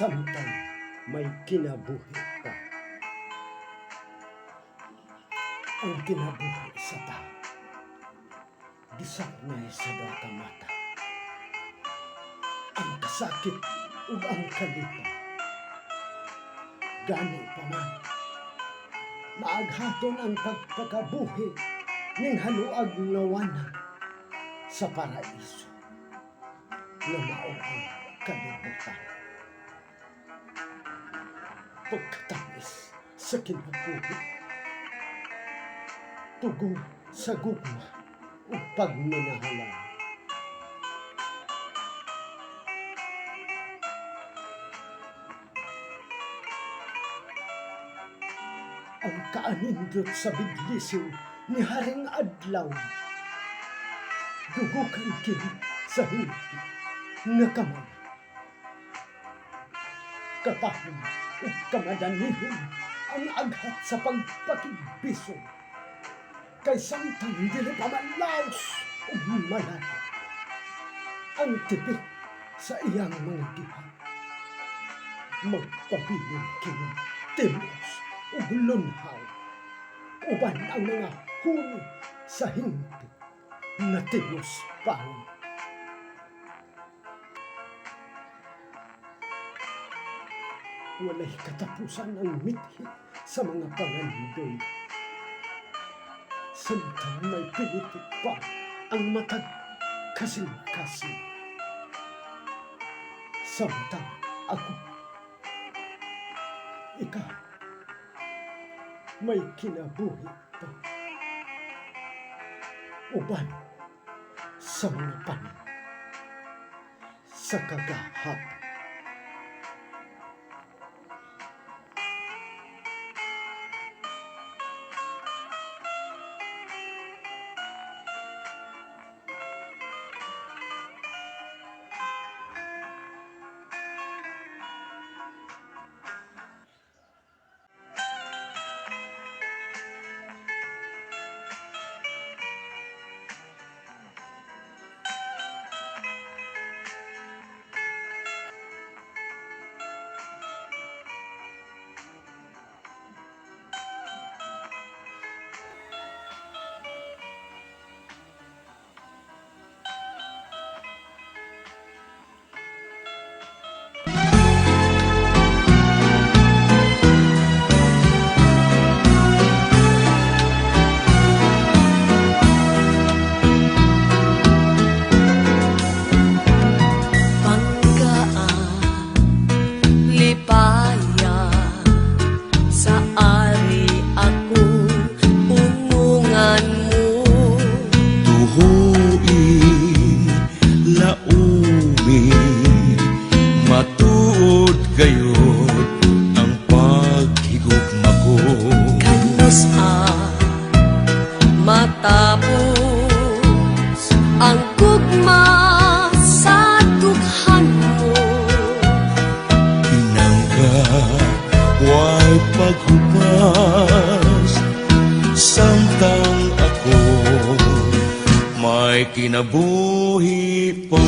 Samtang may kinabuhi pa. Ang kinabuhi sa tao, gisaknay sa duha ka mata. Ang kasakit ug ang kalipay. Gani pa man, maaghaton ang pagpakabuhi ning haluag nga wana sa paraiso nga mao ang kalibutan. Pagkatamis sa kinabuhi, tugo sa gugma ug pagminahalan. Ang kaanindot sa biglisiw ni Haring Adlaw, dugukan kini sa hingpit nga kamang. Katahom ug kamadanihon ang aghat sa pagpakigbisog kay samtang dili pa malaos ug malakot ang tipik sa iyang mga giha, magpabilin kini timos ug lunhaw uban ang mga huni sa hingpit nga timos pawong. Walay katapusan ang mithi sa mga pangandoy. Samtang may pilitik pa ang matag kasing-kasing. Samtang ako, ikaw, may kinabuhi pa. Uban sa mga panin sa kagahapon. Panggaan lipaya sa ari ako unungan mo. Tuhuin, laumi, matuod gayod ang paghigugma ko. Kanus-a matapos ang gugma sa dughan mo. Pinangga, way paghupas, samtang ako may kinabuhi pa.